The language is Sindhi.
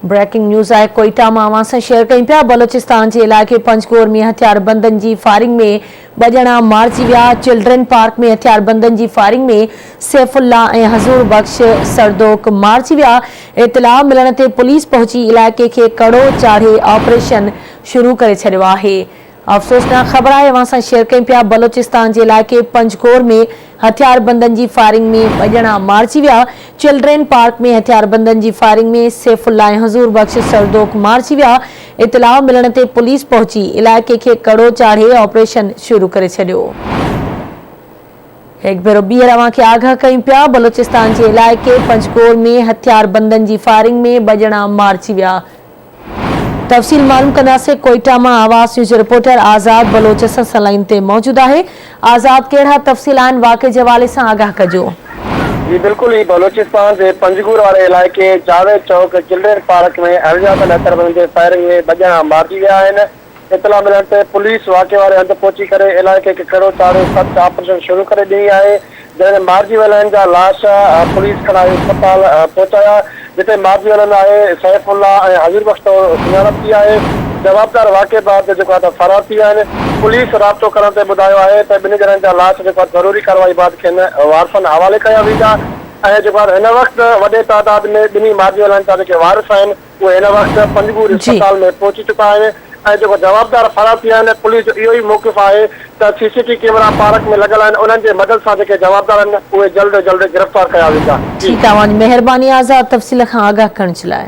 بريڪنگ نيوز آهي ڪوئيٽا مان اوهان سان شيئر ڪيون پيا بلوچستان جي علائقي پنجگور ۾ هٿياربندن جي فائرنگ ۾ ٻه ڄڻا مارجي ويا چلڊرين پارڪ ۾ هٿياربندن جي فائرنگ ۾ سيف الله ۽ حضور بخش سردوڪ مارجي ويا اطلاع ملڻ تي پوليس پهچي علائقي کي ڪڙو چاڙهي آپريشن شروع ڪري ڇڏيو آهي افسوسناڪ خبر آهي اوهان سان شيئر ڪيون پيا بلوچستان جي علائقي پنجگور ۾ هٿياربندن جي فائرنگ ۾ ٻه ڄڻا مارجي ويا چلڊرين پارڪ ۾ هٿياربندن جي فائرنگ ۾ سيف الله ۽ حضور بخش سردوڪ مارجي ويا اطلاع ملڻ تي پوليس پهچي علائقي کي ڪڙو چاڙهي آپريشن شروع ڪري ڇڏيو. هڪ ڀيرو ٻيهر اوهان کي آگاهه ڪيون پيا بلوچستان جي علائقي پنجگور ۾ هٿياربندن جي فائرنگ ۾ ٻه ڄڻا مارجي ويا. تفصيل معلوم ڪنداسين ڪوئيٽا مان آواز نيوز جو رپورٽر آزاد بلوچ اسان سان لائين تي موجود آهي آزاد ڪهڙا تفصيل آهن واقعي جي حوالي سان آگاهه ڪجو. جي بلڪل هي بلوچستان جي پنجگور واري علائقي جاويد چوڪ چلڊرين پارڪ ۾ اڻڄاتل هٿياربندن جي فائرنگ ۾ ٻه ڄڻا مارجي ويا آهن اطلاع ملڻ تي پوليس واقعي واري هنڌ پهچي ڪري علائقي کي کڙو چاڙهي سرچ آپريشن شروع ڪري ڏني آهي جڏهن ته مارجي ويلن جا لاش پوليس کڻائي اسپتال پهچايا جتي مارجي ويلن آهي سيف الله ۽ حضور بخش طور سڃاڻپ ٿي آهي جوابدار واقعي بعد جيڪو آهي ته فرار ٿي ويا آهن پوليس رابطو ڪرڻ تي ٻڌايو آهي ته ٻنهي ڄڻن جا لاش جيڪو آهي ضروري ڪارروائي بعد کين وارثن حوالي ڪيا ويندا ۽ جيڪو آهي هن وقت وڏي تعداد ۾ ٻنهي مارجي ويلن جا جيڪي وارث آهن اهي هن وقت پنجگور جي. اسپتال ۾ پهچي چڪا آهن ۽ جيڪو جوابدار فرار ٿي ويا آهن پوليس جو اهو ئي موقف آهي ته C C T camera park ۾ لڳل آهن انهن جي مدد سان جيڪي جوابدار آهن اهي جلد جلد گرفتار ڪيا ويندا. جي. ٺيڪ آ اوهان جي مهرباني آزاد تفصيل کان آگاهه ڪرڻ جي لاء.